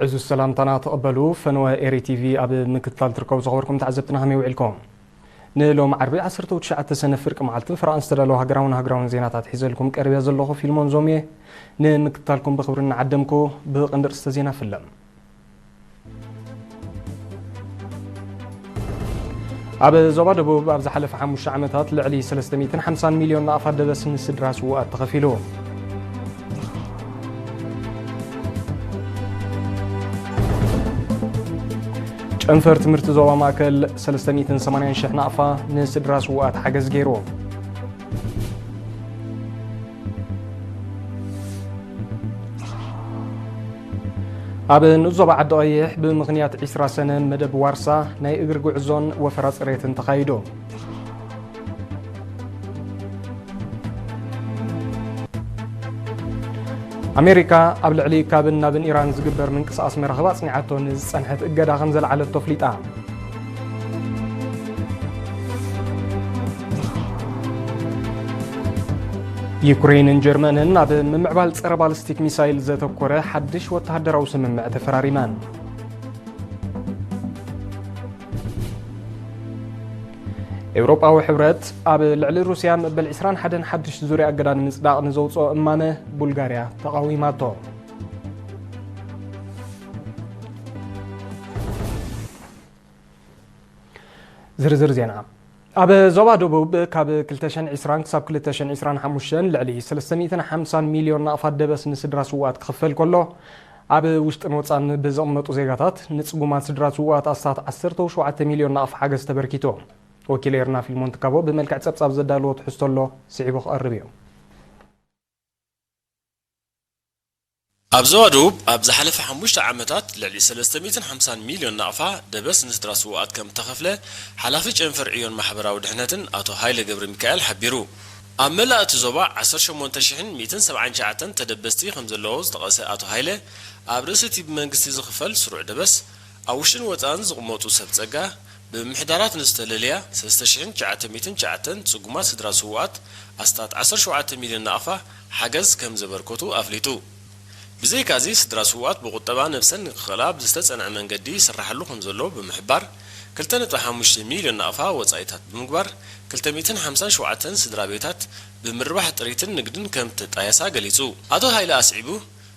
እዚ ሰላምታና ተቐበሉ። ፈነወ ኤሪ ቲቪ ኣብ ምክትታል ትርከቡ ዝኸበርኩም ተዓዘብትና ከመይ ውዒልኩም? ንሎም ዓርቢ ዓሰርተ ትሽዓተ ሰነ ፍርቂ መዓልትን ፍርቓን ዝተዳለዉ ሃገራውን ሃገራውን ዜናታት ሒዘልኩም ቀሪበ ዘለኹ ፊልሞን ዞምየ። ንምክትታልኩም ብኽብሪ እናዓደምኩ ብቐንዲ ርእስተ ዜና ፍለም። ኣብ ዞባ ደቡብ ኣብ ዝሓለፈ ሓሙሽተ ዓመታት ልዕሊ ሰለስተ ሚእትን ሓምሳን ሚልዮን ናቕፋ ደበስ ንስድራ ስዉኣት ተኸፊሉ። ጨንፈር ትምህርቲ ዞባ ማእከል ሰለስተ ሚእትን ሰማንያን ሽሕ ናቕፋ ንስድራ ስዉኣት ሓገዝ ገይሩ። ኣብ ንኡስ ዞባ ዓዲ ቀይሕ ብምኽንያት ዒስራ ሰነ መደብ ዋርሳ ናይ እግሪ ጉዕዞን ወፈራ ጽሬትን ተኻይዱ። ኣሜሪካ ኣብ ልዕሊ ካብን ናብን ኢራን ዝግበር ምንቅስቓስ መራኽብ ኣጽኒዓቶ ንዝጸንሐት እገዳ ከም ዘልዓለቶ ኣፍሊጣ። ዩክሬንን ጀርመንን ኣብ ምምዕባል ጸረ ባሊስቲክ ሚሳይል ዘተኮረ ሓድሽ ወተሃደራዊ ስምምዕ ተፈራሪመን። ኤውሮጳዊ ሕብረት ኣብ ልዕሊ ሩስያ መበል ዕስራን ሓደን ሓድሽ ዙርያ እገዳ ንምጽዳቕ ንዘውጽኦ እማመ ቡልጋርያ ተቓዊማቶ። ዝርዝር ዜና። ኣብ ዞባ ደቡብ ካብ ክልተ ሽሕን ዕስራን ክሳብ ክልተ ሽሕን ዕስራን ሓሙሽተን ልዕሊ ሰለስተ ሚእትን ሓምሳን ሚልዮን ናቕፋ ደበስ ንስድራ ስዉኣት ክኽፈል ከሎ፣ ኣብ ውሽጥን ወጻን ብዝቕመጡ ዜጋታት ንጽጉማት ስድራ ስዉኣት ኣስታት ዓሰርተ ሸውዓተ ሚልዮን ናቕፋ ሓገዝ ተበርኪቱ። ወኪል ኤርና ፊልሞን ትካቦ ብመልክዕ ጸብጻብ ዘዳለዎ ትሕዝቶ ኣሎ፣ ስዒቡ ክቐርብ እዩ። ኣብ ዞባ ደቡብ ኣብ ዝሓለፈ ሓሙሽተ ዓመታት ልዕሊ ሰለስተ ሚእትን ሓምሳን ሚልዮን ናቕፋ ደበስ ንስድራ ስዉኣት ከም እተኸፍለ ሓላፊ ጨንፈር ዕዮን ማሕበራዊ ድሕነትን ኣቶ ሃይለ ገብረ ሚካኤል ሓቢሩ። ኣብ መላእ እቲ ዞባ ዓሰርተ ሸሞንተ ሽሕን ሚእትን ሰብዓን ትሽዓተን ተደበስቲ ከም ዘለዉ ዝጠቐሰ ኣቶ ሃይለ፣ ኣብ ርእሲ እቲ ብመንግስቲ ዝኽፈል ስሩዕ ደበስ፣ ኣብ ውሽጥን ወጻእን ዝቕመጡ ሰብ ጸጋ፣ ብምምሕዳራት ንዝተለለያ ሰለስተ ሽሕን ትሽዓተ ሚእትን ትሽዓተን ጽጉማት ስድራ ስዉኣት ኣስታት ዓሰርተ ሸውዓተ ሚልዮን ናቕፋ ሓገዝ ከም ዘበርከቱ ኣፍሊጡ። ብዘይካዚ፣ ስድራ ስዉኣት ብቁጠባ ነብሰን ንክኽእላ ብዝተጸንዐ መንገዲ ይስራሓሉ ከም ዘሎ ብምሕባር፣ ክልተ ነጥቢ ሓሙሽተ ሚልዮን ናቕፋ ወጻኢታት ብምግባር፣ ክልተ ሚእትን ሓምሳን ሸውዓተን ስድራ ቤታት ብምርባሕ ጥሪትን ንግድን ከም ተጣየሳ ገሊጹ። ኣቶ ሃይለ ኣስዒቡ፣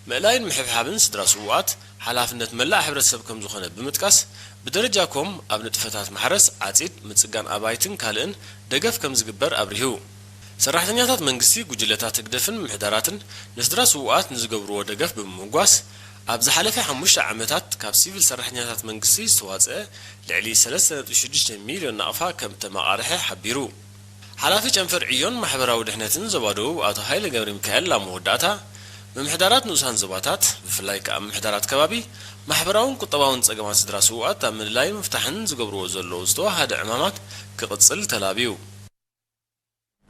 ምእላይን ምሕብሓብን ስድራ ስዉኣት ሓላፍነት መላእ ሕብረተሰብ ከም ዝኾነ ብምጥቃስ፣ ብደረጃ ኮም ኣብ ንጥፈታት ማሕረስ፣ ዓጺድ፣ ምጽጋን ኣባይትን ካልእን ደገፍ ከም ዝግበር ኣብሪሁ። ሰራሕተኛታት መንግስቲ፣ ጉጅለታት ህግደፍን ምምሕዳራትን ንስድራ ስዉኣት ንዝገብርዎ ደገፍ ብምምጓስ፣ ኣብ ዝሓለፈ ሓሙሽተ ዓመታት ካብ ሲቪል ሰራሕተኛታት መንግስቲ ዝተዋጽአ ልዕሊ ሰለስተ ነጥቢ ሽዱሽተ ሚልዮን ናቕፋ ከም እተመቓርሐ ሓቢሩ። ሓላፊ ጨንፈር ዕዮን ማሕበራዊ ድሕነትን ዞባ ደቡብ ኣቶ ሃይለ ገብረ ሚካኤል ኣብ መወዳእታ፣ ምምሕዳራት ንኡሳን ዞባታት፣ ብፍላይ ከኣ ምምሕዳራት ከባቢ፣ ማሕበራውን ቁጠባውን ጸገማት ስድራ ስዉኣት ኣብ ምልላይን ምፍታሕን ዝገብርዎ ዘለዉ ዝተዋሃደ ዕማማት ክቕጽል ተላብዩ።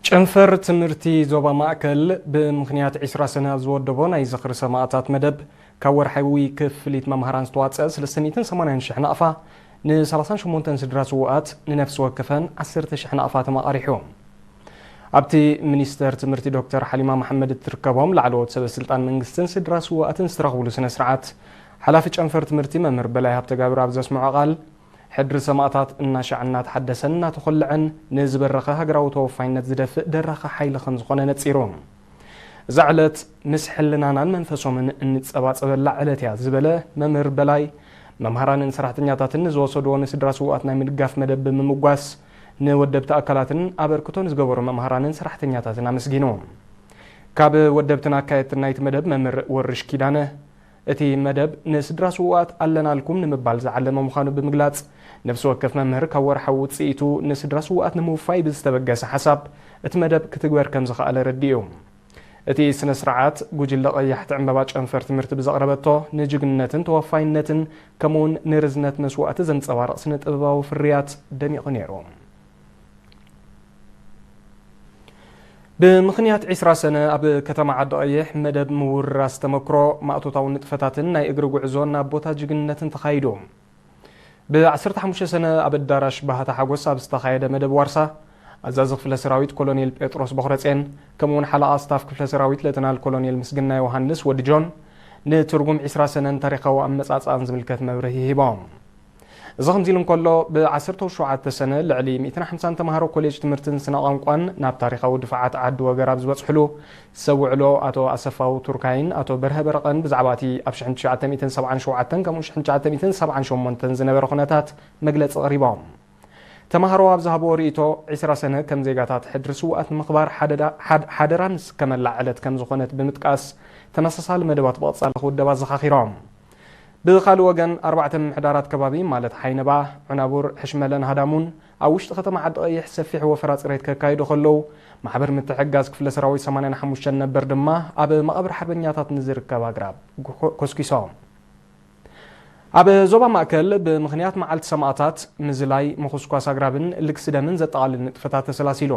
ጨንፈር ትምህርቲ ዞባ ማእከል ብምኽንያት ዒስራ ሰነ ኣብ ዝወደቦ ናይ ዝኽሪ ሰማእታት መደብ፣ ካብ ወርሓዊ ክፍሊት መምሃራን ዝተዋጸአ ሰለስተ ሚእትን ሰማንያን ሽሕ ናቕፋ፣ ንሰላሳን ሸሞንተን ስድራ ስዉኣት፣ ንነፍሲ ወከፈን ዓሰርተ ሽሕ ናቕፋ ተመቓሪሑ። ኣብቲ ሚኒስተር ትምህርቲ ዶክተር ሓሊማ መሓመድ እትርከቦም ላዕለዎት ሰበ ስልጣን መንግስትን ስድራ ስዉኣትን ዝተረኽብሉ ስነ ስርዓት፣ ሓላፊ ጨንፈር ትምህርቲ መምህር በላይ ሃብተጋብር ኣብ ዘስምዖ ቃል፣ ሕድሪ ሰማእታት እናሻዕ እናተሓደሰን እናተኾልዐን ንዝበረኸ ሃገራዊ ተወፋይነት ዝደፍእ ደራኺ ሓይሊ ከም ዝኾነ ነጺሩ። እዛ ዕለት ምስ ሕልናናን መንፈሶምን እንጸባጸበላ ዕለት እያ ዝበለ መምህር በላይ፣ መምሃራንን ሰራሕተኛታትን ንዝወሰድዎ ንስድራ ስዉኣት ናይ ምድጋፍ መደብ ብምምጓስ፣ ንወደብቲ ኣካላትን ኣበርክቶ ንዝገበሩ መምሃራንን ሰራሕተኛታትን ኣመስጊኑ። ካብ ወደብትን ኣካየድትን ናይቲ መደብ መምህር ወርሽ ኪዳነ፣ እቲ መደብ ንስድራ ስዉኣት ኣለናልኩም ንምባል ዝዓለመ ምዃኑ ብምግላጽ፣ ነፍሲ ወከፍ መምህር ካብ ወርሓዊ ውጽኢቱ ንስድራ ስዉኣት ንምውፋይ ብዝተበገሰ ሓሳብ እቲ መደብ ክትግበር ከም ዝኸኣለ ረዲኡ። እቲ ስነ ስርዓት፣ ጉጅለ ቀያሕቲ ዕምባባ ጨንፈር ትምህርቲ ብዘቕረበቶ፣ ንጅግንነትን ተወፋይነትን ከምኡውን ንርዝነት መስዋእቲ ዘንጸባርቕ ስነ ጥበባዊ ፍርያት ደሚቑ ነይሩ። ብምኽንያት ዒስራ ሰነ ኣብ ከተማ ዓዲ ቀይሕ መደብ ምውርራስ ተመክሮ፣ ማእቶታዊ ንጥፈታትን ናይ እግሪ ጉዕዞ ናብ ቦታ ጅግንነትን ተኻይዱ። ብ ዓሰርተ ሓሙሽተ ሰነ ኣብ ኣዳራሽ ባህታ ሓጎስ ኣብ ዝተኻየደ መደብ ዋርሳ፣ ኣዛዚ ክፍለ ሰራዊት ኮሎኔል ጴጥሮስ ቦኽረጼን፣ ከምኡውን ሓለቓ ስታፍ ክፍለ ሰራዊት ሌተናል ኮሎኔል ምስግና ዮሃንስ ወዲ ጆን፣ ንትርጉም ዒስራ ሰነን ታሪኻዊ ኣመጻጽኣን ዝምልከት መብርሂ ሂቦም። እዚ ከምዚ ኢሉ እንከሎ፣ ብ ዓሰርተ ሸውዓተ ሰነ ልዕሊ ሚእትን ሓምሳን ተምሃሮ ኮሌጅ ትምህርትን ስነ ቋንቋን ናብ ታሪኻዊ ድፋዓት ዓዲ ወገራብ ዝበጽሕሉ ሰብ ውዕሎ ኣቶ ኣሰፋው ቱርካይን ኣቶ በርሀ በረቐን ብዛዕባ እቲ ኣብ ሽሕን ትሽዓተ ሚእትን ሰብዓን ሸውዓተን ከምኡ ሽሕን ትሽዓተ ሚእትን ሰብዓን ሸሞንተን ዝነበረ ኩነታት መግለጺ ኣቕሪቦም። ተምሃሮ ኣብ ዝሃብዎ ርእይቶ፣ ዒስራ ሰነ ከም ዜጋታት ሕድሪ ስውኣት ንምኽባር ሓደዳ-፣ ሓድ-፣ ሓደራ ንስከመላ ዕለት ከም ዝኾነት ብምጥቃስ፣ ተመሳሳሊ መደባት ብቐጻሊ ክውደብ ኣዘኻኺሮም። ብኻልእ ወገን፣ ኣርባዕተ ምምሕዳራት ከባቢ ማለት ሓይነባ፣ ዑናቡር፣ ሕሽመለን ሃዳሙን ኣብ ውሽጢ ከተማ ዓዲ ቀይሕ ሰፊሕ ወፈራ ጽሬት ከካይዱ ከለዉ፣ ማሕበር ምትሕግጋዝ ክፍለ ሰራዊት ሰማንያን ሓሙሽተን ነበር ድማ ኣብ መቓብር ሓርበኛታት ንዝርከብ ኣግራብ ኮ-፣ ኮስኪሶም። ኣብ ዞባ ማእከል ብምኽንያት መዓልቲ ሰማእታት ምዝላይ፣ ምኹስኳስ ኣግራብን ልግሲ ደምን ዘጠቓልል ንጥፈታት ተሰላሲሉ።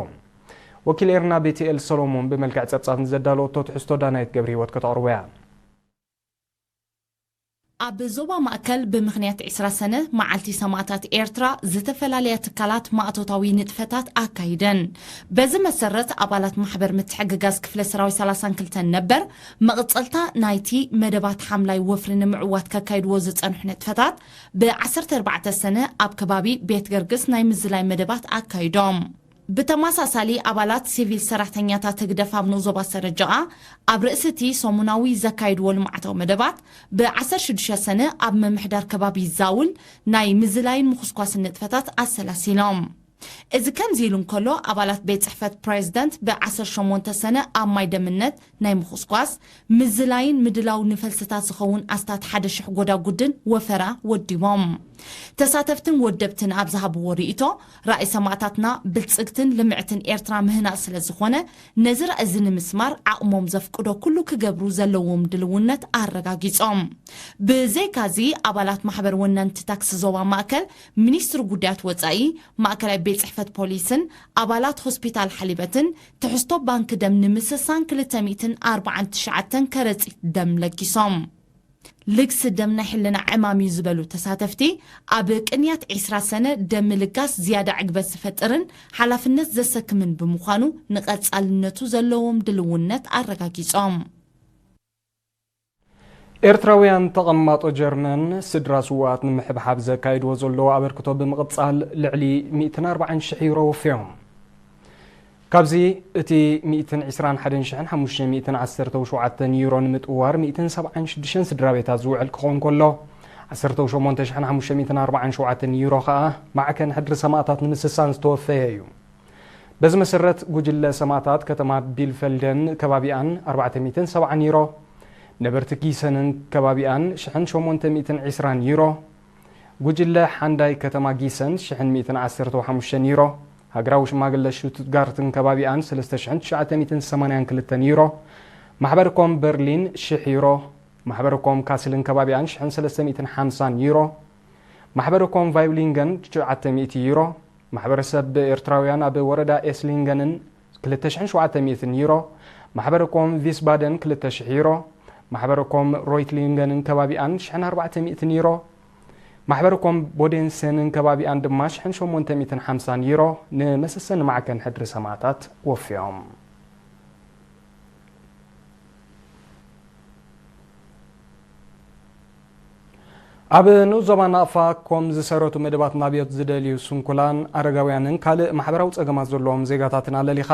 ወኪል ኤርና ቤትኤል ሰሎሞን ብመልክዕ ጸብጻብ ንዘዳለወቶ ትሕዝቶ ዳናይት ገብረ ህይወት ከተቕርቦ እያ። ኣብ ዞባ ማእከል ብምኽንያት ዒስራ ሰነ መዓልቲ ሰማእታት ኤርትራ ዝተፈላለያ ትካላት ማእቶታዊ ንጥፈታት ኣካይደን። በዚ መሰረት ኣባላት ማሕበር ምትሕግጋዝ ክፍለ ሰራዊት ሰላሳን ክልተን ነበር መቕጸልታ ናይቲ መደባት ሓምላይ ወፍሪ ንምዕዋት ከካይድዎ ዝጸንሑ ንጥፈታት ብ ዓሰርተ ኣርባዕተ ሰነ ኣብ ከባቢ ቤት ገርግስ ናይ ምዝላይ መደባት ኣካይዶም። ብተመሳሳሊ ኣባላት ሲቪል ሰራሕተኛታት ህግደፍ ኣብ ንኡስ ዞባ ሰረጀቓ ኣብ ርእሲ እቲ ሰሙናዊ ዘካይድዎ ልምዓታዊ መደባት ብ ዓሰርተ ሽዱሽተ ሰነ ኣብ ምምሕዳር ከባቢ ዛውል ናይ ምዝላይን ምኹስኳስን ንጥፈታት ኣሰላሲሎም። እዚ ከምዚ ኢሉ እንከሎ፣ ኣባላት ቤት ጽሕፈት ፕሬዝደንት ብ ዓሰርተ ሸሞንተ ሰነ ኣብ ማይ ደምነት ናይ ምኹስኳስ፣ ምዝላይን ምድላው ንፈልስታት ዝኸውን ኣስታት ሓደ ሽሕ ጎዳጉድን ወፈራ ወዲቦም። ተሳተፍትን ወደብትን ኣብ ዝሃብዎ ርእይቶ፣ ራእይ ሰማእታትና ብልጽግትን ልምዕትን ኤርትራ ምህናጽ ስለ ዝኾነ፣ ነዚ ራእይ እዚ ንምስማር ዓቕሞም ዘፍቅዶ ኩሉ ክገብሩ ዘለዎም ድልውነት ኣረጋጊጾም። ብዘይካዚ፣ ኣባላት ማሕበር ወነንቲ ታክሲ ዞባ ማእከል፣ ሚኒስትሪ ጉዳያት ወጻኢ፣ ማእከላይ ቤት ጽሕፈት ፖሊስን ኣባላት ሆስፒታል ሓሊበትን ትሕዝቶ ባንክ ደም ንምስሳን ክልተ ሚእትን ኣርባዓን ትሽዓተን ከረጺት ደም ለጊሶም። ልግሲ ደም ናይ ሕልና ዕማም እዩ ዝበሉ ተሳተፍቲ፣ ኣብ ቅንያት ዒስራ ሰነ ደም ምልጋስ ዝያዳ ዕግበት ዝፈጥርን ሓላፍነት ዘሰክምን ብምዃኑ፣ ንቐጻልነቱ ዘለዎም ድልውነት ኣረጋጊጾም። ኤርትራውያን ተቐማጦ ጀርመን ስድራ ስውኣት ንምሕብሓብ ዘካይድዎ ዘለዉ ኣበርክቶ ብምቕጻል፣ ልዕሊ ሚእትን ኣርባዓን ሽሕ ዩሮ ወፍዮም። ካብዚ፣ እቲ ሚእትን ዕስራን ሓደን ሽሕን ሓሙሽተ ሚእትን ዓሰርተ ሸውዓተን ዩሮ ንምጥዋር ሚእትን ሰብዓን ሽዱሽተን ስድራ ቤታት ዝውዕል ክኸውን ከሎ፣ ዓሰርተ ሸሞንተ ሽሕን ሓሙሽተ ሚእትን ኣርባዓን ሸውዓተን ዩሮ ከኣ ማዕከን ሕድሪ ሰማእታት ንምስሳን ዝተወፈየ እዩ። በዚ መሰረት፣ ጉጅለ ሰማእታት ከተማ ቢልፈልደን ከባቢኣን ኣርባዕተ ሚእትን ሰብዓን ዩሮ፣ ነበርቲ ጊሰንን ከባቢኣን ሽሕን ሸሞንተ ሚእትን ዕስራን ዩሮ፣ ጉጅለ ሓንዳይ ከተማ ጊሰን ሽሕን ሚእትን ዓሰርተ ሓሙሽተን ዩሮ፣ ሃገራዊ ሽማግለ ሽቱትጋርትን ከባቢኣን ሰለስተ ሽሕን ትሽዓተ ሚእትን ሰማንያን ክልተን ዩሮ፣ ማሕበር ኮም በርሊን ሽሕ ዩሮ፣ ማሕበር ኮም ካስልን ከባቢኣን ሽሕን ሰለስተ ሚእትን ሓምሳን ዩሮ፣ ማሕበር ኮም ቫይብሊንገን ትሽዓተ ሚእቲ ዩሮ፣ ማሕበረሰብ ኤርትራውያን ኣብ ወረዳ ኤስሊንገንን ክልተ ሽሕን ሸውዓተ ሚእትን ዩሮ፣ ማሕበር ኮም ቪስባደን ክልተ ሽሕ ዩሮ፣ ማሕበር ኮም ሮይትሊንገንን ከባቢኣን ሽሕን ኣርባዕተ ሚእትን ዩሮ፣ ማሕበር ኮም ቦዴንሰንን ከባቢኣን ድማ ሽሕን ሸሞንተ ሚእትን ሓምሳን ዩሮ ንመሰሰኒ ማዕከን ሕድሪ ሰማእታት ወፍዮም። ኣብ ንኡስ ዞባ ናቕፋ ኮም ዝሰረቱ መደባት ናብዮት ዝደልዩ ስንኩላን፣ ኣረጋውያንን ካልእ ማሕበራዊ ጸገማት ዘለዎም ዜጋታትን ኣለሊኻ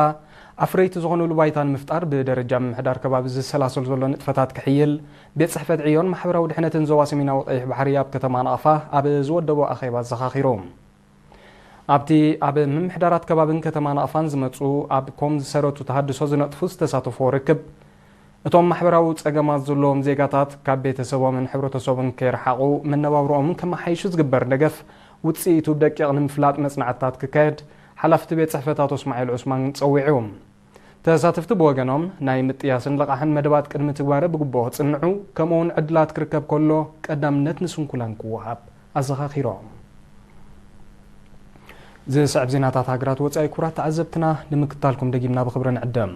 ኣፍረይቲ ዝኾኑሉ ባይታ ንምፍጣር ብደረጃ ምምሕዳር ከባቢ ዝሰላሰል ዘሎ ንጥፈታት ክሕይል ቤት ጽሕፈት ዕዮን ማሕበራዊ ድሕነትን ዞባ ሰሜናዊ ቀይሕ ባሕሪ ኣብ ከተማ ናቕፋ ኣብ ዝወደቦ ኣኼባ ኣዘኻኺሩ። ኣብቲ ኣብ ምምሕዳራት ከባብን ከተማ ናቕፋን ዝመጹ ኣብ ኮም ዝሰረቱ ተሃድሶ ዝነጥፉ ዝተሳተፍዎ ርክብ፣ እቶም ማሕበራዊ ጸገማት ዘለዎም ዜጋታት ካብ ቤተሰቦምን ሕብረተሰቡን ከይረሓቑ መነባብሮኦም ከመሓይሹ ዝግበር ደገፍ ውጽኢቱ ብደቂቕ ንምፍላጥ መጽናዕትታት ክካየድ ሓላፍቲ ቤት ጽሕፈት ኣቶ እስማዒል ዑስማን ጸዊዑ። ተሳተፍቲ ብወገኖም፣ ናይ ምጥያስን ልቓሕን መደባት ቅድሚ ትግባረ ብግቡእ ክጽንዑ፣ ከምኡ'ውን ዕድላት ክርከብ ከሎ ቀዳምነት ንስንኩላን ክወሃብ ኣዘኻኺሮም። ዝስዕብ ዜናታት ሃገራት ወጻኢ ክቡራት ተዓዘብትና ንምክታልኩም ደጊምና ብኽብሪ ንዕደም።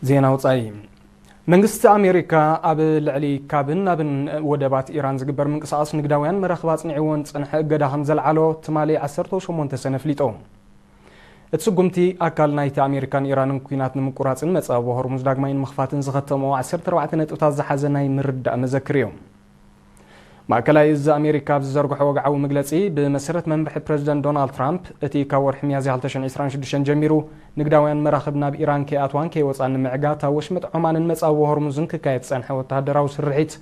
ዜና ወጻኢ። መንግስቲ ኣሜሪካ ኣብ ልዕሊ ካብን ናብን ወደባት ኢራን ዝግበር ምንቅስቓስ ንግዳውያን መራኽብ ኣጽኒዕዎ ንጸንሐ እገዳ ከም ዘልዓሎ ትማሊ ዓሰርተ ሸሞንተ ሰነ ኣፍሊጡ። እቲ ስጉምቲ ኣካል ናይቲ ኣሜሪካን ኢራንን ኲናት ንምቁራጽን መጻብቦ ሆርሙዝ ዳግማይ ንምኽፋትን ዝኸተሞ ዓሰርተ ኣርባዕተ ነጥብታት ዝሓዘ ናይ ምርዳእ መዘክር እዩ። ማእከላይ እዚ ኣሜሪካ ኣብ ዝዘርግሖ ወግዓዊ መግለጺ፣ ብመሰረት መምርሒ ፕረዚደንት ዶናልድ ትራምፕ፣ እቲ ካብ ወርሒ ሚያዝያ ክልተ ሽሕን ዕስራን ሽዱሽተን ጀሚሩ ንግዳውያን መራኽብ ናብ ኢራን ከይኣትዋን ከይወጻን ንምዕጋት፣ ኣብ ወሽመጥ ዖማንን መጻብቦ ሆርሙዝን ክካየድ ዝጸንሐ ወተሃደራዊ ስርሒት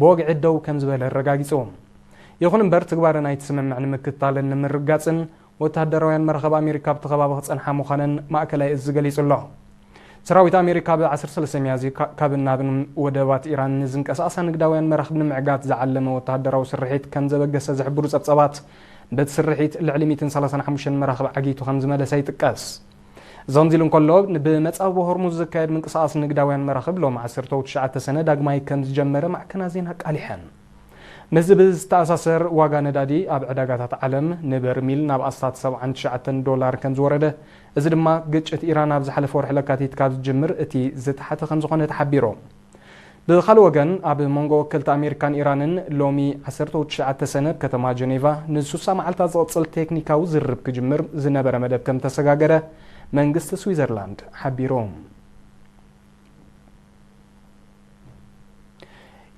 ብወግዒ ደው ከም ዝበለ ኣረጋጊጹ። ይኹን እምበር፣ ትግባረ ናይቲ ስምምዕ ንምክትታልን ንምርጋጽን፣ ወተሃደራውያን መራኽብ ኣሜሪካ ኣብቲ ከባቢ ክጸንሓ ምዃነን ማእከላይ እዚ ገሊጹ ኣሎ። ሰራዊት ኣሜሪካ ብ ዓሰርተ ሰለስተ ሚያዝያ ካ-፣ ካብን ናብን ወደባት ኢራን ንዝንቀሳቐሳ ንግዳውያን መራኽብ ንምዕጋት ዝዓለመ ወተሃደራዊ ስርሒት ከም ዘበገሰ ዝሕብሩ ጸብጻባት፣ በቲ ስርሒት ልዕሊ ሚእትን ሰላሳን ሓሙሽተን መራኽብ ዓጊቱ ከም ዝመለሰ ይጥቀስ። እዚ ከምዚ ኢሉ እንከሎ፣ ን-፣ ብመጻብቦ ሆርሙዝ ዝካየድ ምንቅስቓስ ንግዳውያን መራኽብ ሎም ዓሰርተ ትሽዓተ ሰነ ዳግማይ ከም ዝጀመረ ማዕከናት ዜና ኣቃሊሐን። ምስዚ ብዝተኣሳሰር፣ ዋጋ ነዳዲ ኣብ ዕዳጋታት ዓለም ንበርሚል ናብ ኣስታት ሰብዓን ትሽዓተን ዶላር ከም ዝወረደ፣ እዚ ድማ ግጭት ኢራን ኣብ ዝሓለፈ ወርሒ ለካቲት ካብ ዝጅምር እቲ ዝተሓተ ከም ዝኾነ ተሓቢሩ። ብኻልእ ወገን፣ ኣብ መንጎ ወከልቲ ኣሜሪካን ኢራንን ሎሚ ዓሰርተ ትሽዓተ ሰነ ኣብ ከተማ ጀኔቫ ንስሳ መዓልታት ዝቕጽል ቴክኒካዊ ዝርርብ ክጅምር ዝነበረ መደብ ከም ተሰጋገረ መንግስቲ ስዊዘርላንድ ሓቢሩ።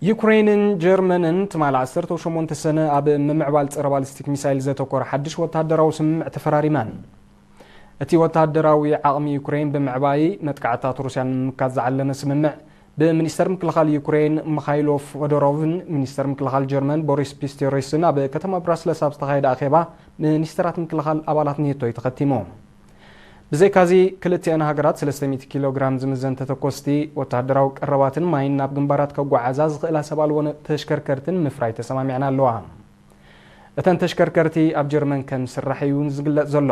ዩክሬንን ጀርመንን ትማሊ ዓሰርተ ሸሞንተ ሰነ ኣብ ምምዕባል ጸረ ባሊስቲክ ሚሳይል ዘተኮረ ሓድሽ ወተሃደራዊ ስምምዕ ተፈራሪመን። እቲ ወተሃደራዊ ዓቕሚ ዩክሬን ብምዕባይ መጥቃዕትታት ሩስያ ንምምካት ዝዓለመ ስምምዕ፣ ብሚኒስተር ምክልኻል ዩክሬን ሚኻይሎ ፎዶሮቭን ሚኒስተር ምክልኻል ጀርመን ቦሪስ ፒስቶሪስን ኣብ ከተማ ብራስለስ ኣብ ዝተኻየደ ኣኼባ ሚኒስተራት ምክልኻል ኣባላት ኔቶ እዩ ተኸቲሙ። ብዘይካዚ፣ ክልቲኣን ሃገራት ሰለስተ ሚእቲ ኪሎ ግራም ዝምዘን ተተኮስቲ ወተሃደራዊ ቀረባትን ማይን ናብ ግንባራት ከጓዓዛ ዝኽእላ ሰብ ኣልቦ ነ-፣ ተሽከርከርትን ንምፍራይ ተሰማሚዐን ኣለዋ። እተን ተሽከርከርቲ ኣብ ጀርመን ከም ዝስራሕ እዩ ዝግለጽ ዘሎ።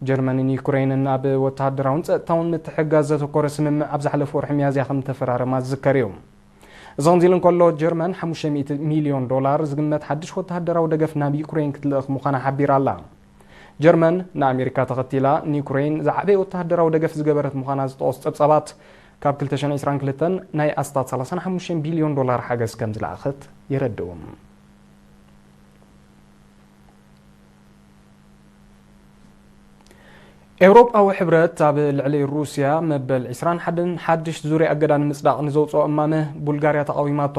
ጀርመንን ዩክሬንን ኣብ ወተሃደራውን ጸጥታውን ምትሕግጋዝ ዘተኮረ ስምምዕ ኣብ ዝሓለፈ ወርሒ ሚያዝያ ከም ተፈራረማ ዝዝከር እዩ። እዚ ከምዚ ኢሉ እንከሎ፣ ጀርመን ሓሙሽተ ሚእቲ ሚልዮን ዶላር ዝግመት ሓድሽ ወተሃደራዊ ደገፍ ናብ ዩክሬን ክትልእኽ ምዃና ሓቢራ ኣላ። ጀርመን ንኣሜሪካ ተኸቲላ ንዩክሬን ዝዓበየ ወተሃደራዊ ደገፍ ዝገበረት ምዃና ዝጠቐሱ ጸብጻባት፣ ካብ ክልተ ሽሕን ዕስራን ክልተን ናይ ኣስታት ሰላሳን ሓሙሽተን ቢልዮን ዶላር ሓገዝ ከም ዝለኣኸት የረድኡ። ኤውሮጳዊ ሕብረት ኣብ ልዕሊ ሩስያ መበል ዕስራን ሓደን ሓድሽ ዙርያ እገዳ ንምጽዳቕ ንዘውጽኦ እማመ ቡልጋርያ ተቓዊማቶ።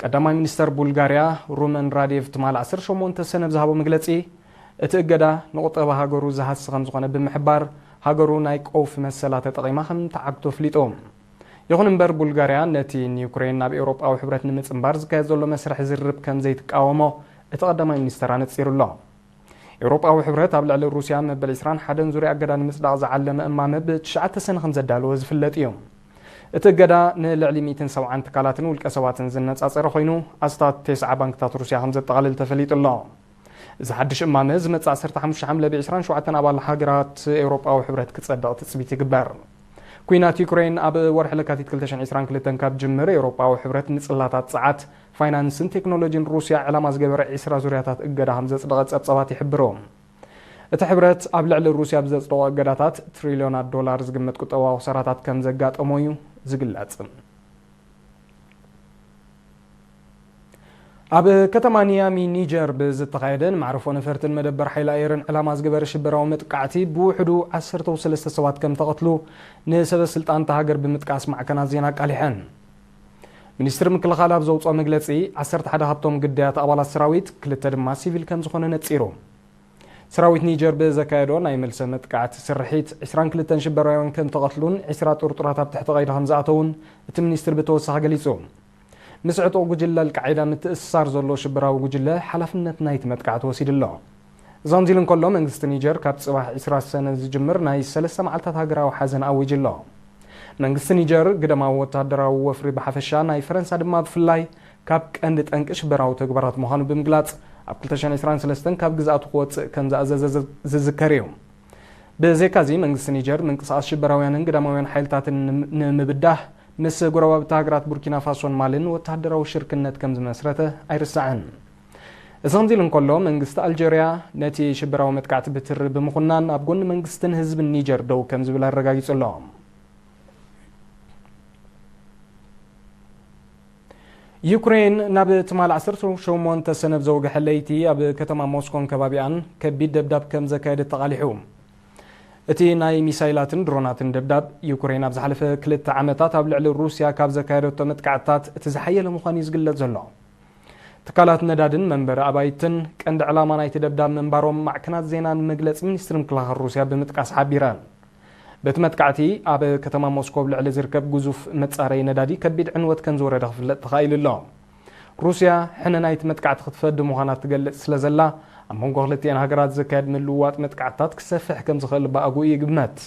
ቀዳማይ ሚኒስተር ቡልጋርያ ሩመን ራዴቭ ትማሊ ዓሰርተ ሸሞንተ ሰነ ብዝሃቦ መግለጺ፣ እቲ እገዳ ንቁጠባ ሃገሩ ዝሃሲ ከም ዝኾነ ብምሕባር፣ ሃገሩ ናይ ቀውፊ መሰላ ተጠቒማ ከም ትዓግቶ ኣፍሊጡ። ይኹን እምበር፣ ቡልጋርያ ነቲ ንዩክሬን ናብ ኤውሮጳዊ ሕብረት ንምጽንባር ዝካየድ ዘሎ መስርሕ ዝርርብ ከም ዘይትቃወሞ እቲ ቀዳማይ ሚኒስተር ኣነጺሩ ኣሎ። ኤውሮጳዊ ሕብረት ኣብ ልዕሊ ሩስያ መበል ዕስራን ሓደን ዙርያ እገዳ ንምጽዳቕ ዝዓለመ እማመ ብትሽዓተ ሰነ ከም ዘዳለወ ዝፍለጥ እዩ። እቲ እገዳ ንልዕሊ ሚእትን ሰብዓን ትካላትን ውልቀ ሰባትን ዝነጻጸረ ኮይኑ፣ ኣስታት ተስዓ ባንክታት ሩስያ ከም ዘጠቓልል ተፈሊጡ ኣሎ። እዚ ሓድሽ እማመ ዝመጽእ ዓሰርተ ሓሙሽተ ሓምለ ብዕስራን ሸውዓተን ኣባል ሃገራት ኤውሮጳዊ ሕብረት ክጸድቕ ትጽቢት ይግበር። ኲናት ዩክሬን ኣብ ወርሒ ለካቲት ክልተ ሽሕን ዕስራን ክልተን ካብ ጅምር፣ ኤውሮጳዊ ሕብረት ንጽላታት ጸዓት፣ ፋይናንስን ቴክኖሎጂን ሩስያ ዕላማ ዝገበረ ዕስራ ዙርያታት እገዳ ከም ዘጽደቐ ጸብጻባት ይሕብሩ። እቲ ሕብረት ኣብ ልዕሊ ሩስያ ብዘጽደቖ እገዳታት ትሪልዮናት ዶላር ዝግመት ቁጠባዊ ክሳራታት ከም ዘጋጠሞ እዩ ዝግለጽ። ኣብ ከተማ ኒያሚ ኒጀር ብዝተኻየደ ንማዕርፎ ነፈርትን መደበር ሓይሊ ኣየርን ዕላማ ዝገበረ ሽበራዊ መጥቃዕቲ ብውሕዱ ዓሰርተ ሰለስተ ሰባት ከም ተቐትሉ ንሰበ ስልጣን እታ ሃገር ብምጥቃስ ማዕከናት ዜና ኣቃሊሐን። ሚኒስትሪ ምክልኻል ኣብ ዘውፅኦ መግለፂ፣ ዓሰርተ ሓደ ካብቶም ግዳያት ኣባላት ሰራዊት፣ ክልተ ድማ ሲቪል ከም ዝኾነ ነፂሩ። ሰራዊት ኒጀር ብዘካየዶ ናይ መልሰ መጥቃዕቲ ስርሒት፣ ዕስራን ክልተን ሽበራውያን ከም ተቐትሉን ዕስራ ጥርጡራት ኣብ ትሕቲ ቀይዲ ከም ዝኣተዉን እቲ ሚኒስትሪ ብተወሳኺ ገሊጹ። ምስ ዕጡቕ ጉጅለ ኣልቃዒዳ ምትእስሳር ዘሎ ሽበራዊ ጉጅለ ሓላፍነት ናይቲ መጥቃዕቲ ወሲዱ ኣሎ። እዚ ከምዚ ኢሉ እንከሎ፣ መንግስቲ ኒጀር ካብ ጽባሕ ዕስራ ሰነ ዝጅምር ናይ ሰለስተ መዓልታት ሃገራዊ ሓዘን ኣዊጁ ኣሎ። መንግስቲ ኒጀር ግደማዊ ወተሃደራዊ ወፍሪ ብሓፈሻ፣ ናይ ፈረንሳ ድማ ብፍላይ፣ ካብ ቀንዲ ጠንቂ ሽበራዊ ተግባራት ምዃኑ ብምግላጽ፣ ኣብ ክልተ ሽሕን ዕስራን ሰለስተን ካብ ግዝኣቱ ክወጽእ ከም ዝኣዘዘ ዝ-፣ ዝዝከር እዩ። ብዘይካዚ፣ መንግስቲ ኒጀር ምንቅስቓስ ሽበራውያንን ግዳማውያን ሓይልታትን ንም-፣ ንምብዳህ ምስ ጎረባብቲ ሃገራት ቡርኪና ፋሶን ማልን ወተሃደራዊ ሽርክነት ከም ዝመስረተ ኣይርሳዕን። እዚ ከምዚ ኢሉ እንከሎ፣ መንግስቲ ኣልጀርያ ነቲ ሽበራዊ መጥቃዕቲ ብትሪ ብምኹናን ኣብ ጎኒ መንግስትን ህዝብን ኒጀር ደው ከም ዝብል ኣረጋጊጹ ኣሎ። ዩክሬን ናብ ትማል ዓሰርተ ሸሞንተ ሰነ ብዘውግሐ ለይቲ ኣብ ከተማ ሞስኮን ከባቢኣን ከቢድ ደብዳብ ከም ዘካየደት ተቓሊሑ። እቲ ናይ ሚሳይላትን ድሮናትን ደብዳብ፣ ዩክሬን ኣብ ዝሓለፈ ክልተ ዓመታት ኣብ ልዕሊ ሩስያ ካብ ዘካየደቶ መጥቃዕትታት እቲ ዝሓየለ ምዃኑ እዩ ዝግለጽ ዘሎ። ትካላት ነዳድን መንበሪ ኣባይትን ቀንዲ ዕላማ ናይቲ ደብዳብ ምንባሮም ማዕከናት ዜናን መግለጺ ሚኒስትሪ ምክልኻል ሩስያ ብምጥቃስ ሓቢረን። በቲ መጥቃዕቲ፣ ኣብ ከተማ ሞስኮ ኣብ ልዕሊ ዝርከብ ግዙፍ መጻረዪ ነዳዲ ከቢድ ዕንወት ከም ዝወረደ ክፍለጥ ተኻኢሉ ኣሎ። ሩስያ ሕነ ናይቲ መጥቃዕቲ ክትፈዲ ምዃና ትገልጽ ስለ ዘላ፣ ኣብ መንጎ ክልቲኤን ሃገራት ዝካየድ ምልውዋጥ መጥቃዕትታት ክሰፍሕ ከም ዝኽእል ብኣግኡ ይግመት።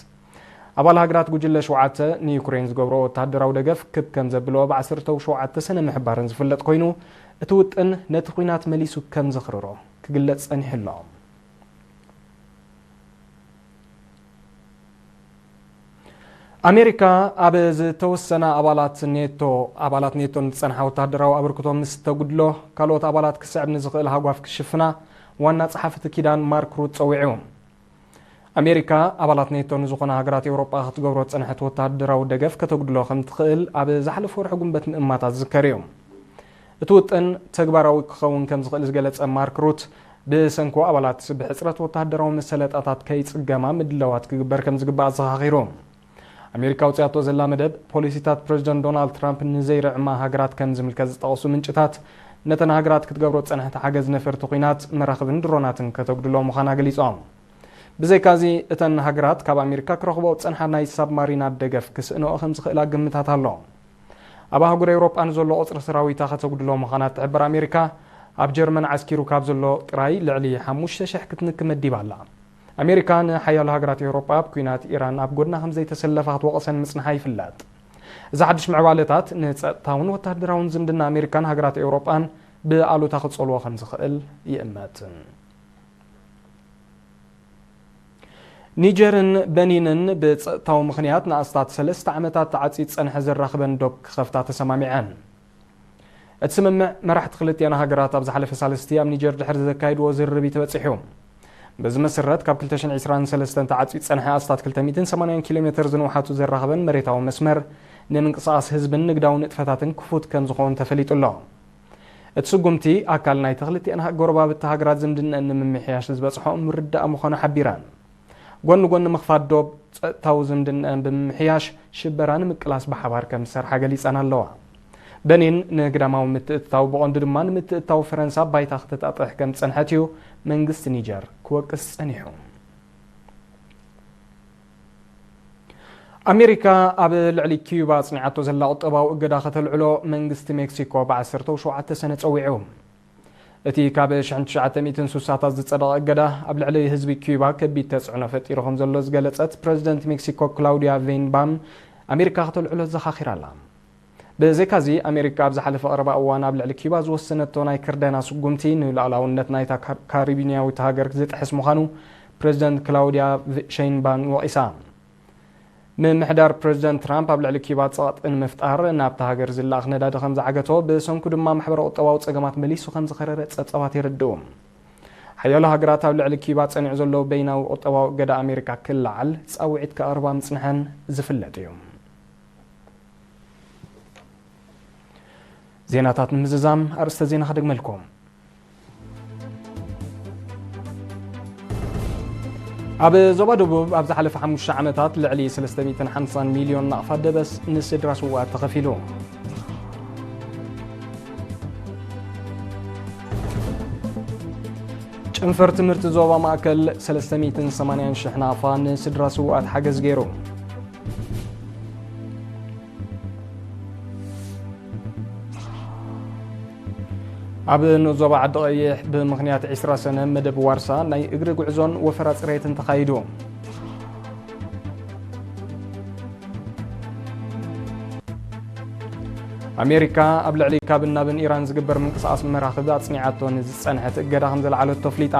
ኣባል ሃገራት ጉጅለ ሸውዓተ ንዩክሬን ዝገብሮ ወተሃደራዊ ደገፍ ክብ ከም ዘብልኦ ብዓሰርተ ሸውዓተ ሰነ ምሕባረን ዝፍለጥ ኮይኑ፣ እቲ ውጥን ነቲ ኲናት መሊሱ ከም ዘኽርሮ ክግለጽ ጸኒሑ ኣሎ። ኣሜሪካ ኣብ ዝተወሰነ ኣባላት ኔቶ፣ ኣባላት ኔቶ ንዝጸንሓ ወተሃደራዊ ኣበርክቶ ምስ ተጉድሎ፣ ካልኦት ኣባላት ክስዕብ ንዝኽእል ሃጓፍ ክሽፍና ዋና ጸሓፊ እቲ ኪዳን ማርክ ሩት ጸዊዑ። ኣሜሪካ ኣባላት ኔቶ ንዝኾና ሃገራት ኤውሮጳ ክትገብሮ ዝጸንሐት ወተሃደራዊ ደገፍ ከተጉድሎ ከም ትኽእል ኣብ ዝሓለፈ ወርሒ ጉንበት ምእማታ ዝዝከር እዩ። እቲ ውጥን ተግባራዊ ክኸውን ከም ዝኽእል ዝገለጸ ማርክ ሩት፣ ብሰንኮ ኣባላት ብሕጽረት ወተሃደራዊ መሰለጣታት ከይጽገማ ምድላዋት ክግበር ከም ዝግባእ ኣዘኻኺሩ። ኣሜሪካ ኣውጺኣቶ ዘላ መደብ፣ ፖሊሲታት ፕረዚደንት ዶናልድ ትራምፕ ንዘይርዕማ ሃገራት ከም ዝምልከት ዝጠቐሱ ምንጭታት፣ ነተን ሃገራት ክትገብሮ ዝጸንሐት ሓገዝ ነፈርቲ ኲናት፣ መራኽብን ድሮናትን ከተጉድሎ ምዃና ገሊጾም። ብዘይካዚ፣ እተን ሃገራት ካብ ኣሜሪካ ክረኽቦ ዝጸንሓ ናይ ሳብማሪናት ደገፍ ክስእንኦ ከም ዝኽእላ ግምታት ኣሎ። ኣብ ኣህጉር ኤውሮጳ ንዘሎ ቁጽሪ ሰራዊታ ከተጉድሎ ምዃና እትሕብር ኣሜሪካ፣ ኣብ ጀርመን ዓስኪሩ ካብ ዘሎ ጥራይ ልዕሊ ሓሙሽተ ሽሕ ክትንኪ መዲባ ኣላ። ኣሜሪካ ንሓያሎ ሃገራት ኤውሮጳ ኣብ ኲናት ኢራን ኣብ ጎድና ከም ዘይተሰለፋ ክትወቕሰን ምጽንሓ ይፍለጥ። እዚ ሓድሽ ምዕባለታት ንጸጥታውን ወተሃደራውን ዝምድና ኣሜሪካን ሃገራት ኤውሮጳን ብኣሉታ ክጸልዎ ከም ዝኽእል ይእመት። ኒጀርን በኒንን ብጸጥታዊ ምኽንያት ንኣስታት ሰለስተ ዓመታት ተዓጽዩ ዝጸንሐ ዘራኽበን ዶብ ክኸፍታ ተሰማሚዐን። እቲ ስምምዕ፣ መራሕቲ ክልቲኣን ሃገራት ኣብ ዝሓለፈ ሳልስቲ ኣብ ኒጀር ድሕሪ ዘካየድዎ ዝርርብ እዩ ተበጺሑ። በዚ መሰረት፣ ካብ ክልተ ሽሕን ዕስራን ሰለስተን ተዓጽዩ ዝጸንሐ ኣስታት ክልተ ሚእትን ሰማንያን ኪሎ ሜተር ዝንውሓቱ ዘራኽበን መሬታዊ መስመር፣ ንምንቅስቓስ ህዝብን ንግዳዊ ንጥፈታትን ክፉት ከም ዝኸውን ተፈሊጡ ኣሎ። እቲ ስጉምቲ፣ ኣካል ናይቲ ክልቲኣን ሃ-፣ ጎረባብቲ ሃገራት ዝምድነኣን ንምምሕያሽ ዝበጽሖ ምርድዳእ ምዃኑ ሓቢረን። ጎኒ ጎኒ ምኽፋት ዶብ፣ ጸጥታዊ ዝምድነኣን ብምምሕያሽ ሽበራ ንምቅላስ ብሓባር ከም ዝሰርሓ ገሊጸን ኣለዋ። በኒን ንግዳማዊ ምትእትታው፣ ብቐንዱ ድማ ንምትእትታው ፈረንሳ ባይታ ክትጣጥሕ ከም ዝጸንሐት እዩ መንግስቲ ኒጀር ክወቅስ ጸኒሑ። ኣሜሪካ ኣብ ልዕሊ ኪዩባ ኣጽኒዓቶ ዘላ ቁጠባዊ እገዳ ከተልዕሎ መንግስቲ ሜክሲኮ ብዓሰርተ ሸውዓተ ሰነ ጸዊዑ። እቲ ካብ ሽሕን ትሽዓተ ሚእትን ስሳታት ዝጸደቐ እገዳ ኣብ ልዕሊ ህዝቢ ኪዩባ ከቢድ ተጽዕኖ ፈጢሩ ከም ዘሎ ዝገለጸት ፕረዚደንት ሜክሲኮ ክላውዲያ ቬይንባም፣ ኣሜሪካ ከተልዕሎ ዘኻኺራ ኣላ። ብዘይካዚ፣ ኣሜሪካ ኣብ ዝሓለፈ ቀረባ እዋን ኣብ ልዕሊ ኪዩባ ዝወሰነቶ ናይ ክርደና ስጉምቲ ንሉዓላውነት ናይታ ካር-፣ ካሪቢንያዊት ሃገር ዝጥሕስ ምዃኑ ፕረዚደንት ክላውዲያ ቭ-፣ ሸይንባም ወቒሳ። ምምሕዳር ፕረዚደንት ትራምፕ ኣብ ልዕሊ ኪዩባ ጸቕጢ ንምፍጣር ናብታ ሃገር ዝለኣኽ ነዳዲ ከም ዝዓገቶ፣ ብሰንኩ ድማ ማሕበረ ቁጠባዊ ጸገማት መሊሱ ከም ዝኸረረ ጸብጻባት የረድኡ። ሓያሎ ሃገራት ኣብ ልዕሊ ኪዩባ ጸኒዑ ዘሎ በይናዊ ቁጠባዊ እገዳ ኣሜሪካ ክለዓል ጻውዒት ከቕርባ ምጽንሐን ዝፍለጥ እዩ። ዜናታት ንምዝዛም ኣርእስተ ዜና ክደግመልኩም። ኣብ ዞባ ደቡብ ኣብ ዝሓለፈ ሓሙሽተ ዓመታት ልዕሊ ሰለስተ ሚእትን ሓምሳን ሚልዮን ናቕፋ ደበስ ንስድራ ስውኣት ተኸፊሉ። ጨንፈር ትምህርቲ ዞባ ማእከል ሰለስተ ሚእትን ሰማንያን ሽሕ ናቕፋ ንስድራ ስውኣት ሓገዝ ገይሩ። ኣብ ንኡስ ዞባ ዓዲ ቀይሕ ብምኽንያት ዕስራ ሰነ መደብ ዋርሳ ናይ እግሪ ጉዕዞን ወፈራ ጽሬትን ተኻይዱ። ኣሜሪካ ኣብ ልዕሊ ካብን ናብን ኢራን ዝግበር ምንቅስቓስ መራኽብ ኣጽኒዓቶ ንዝጸንሐት እገዳ ከም ዘልዓለቶ ኣፍሊጣ።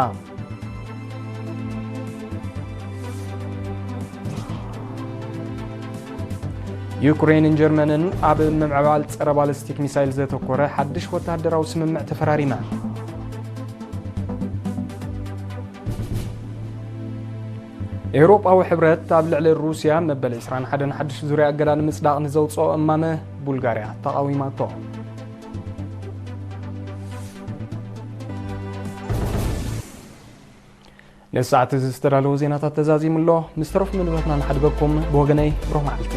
ዩክሬንን ጀርመንን ኣብ ምምዕባል ጸረ ባሊስቲክ ሚሳይል ዘተኮረ ሓድሽ ወተሃደራዊ ስምምዕ ተፈራሪመን። ኤውሮጳዊ ሕብረት ኣብ ልዕሊ ሩስያ መበል ዕስራን ሓደን ሓድሽ ዙርያ እገዳ ንምጽዳቕ ንዘውጽኦ እማመ ቡልጋርያ ተቓዊማቶ። ነዚ ሰዓት እዚ ዝተዳለወ ዜናታት ተዛዚሙ ኣሎ። ምስ ተረፉ መደባትና ንሓድገኩም። ብወገነይ ብሩኽ መዓልቲ።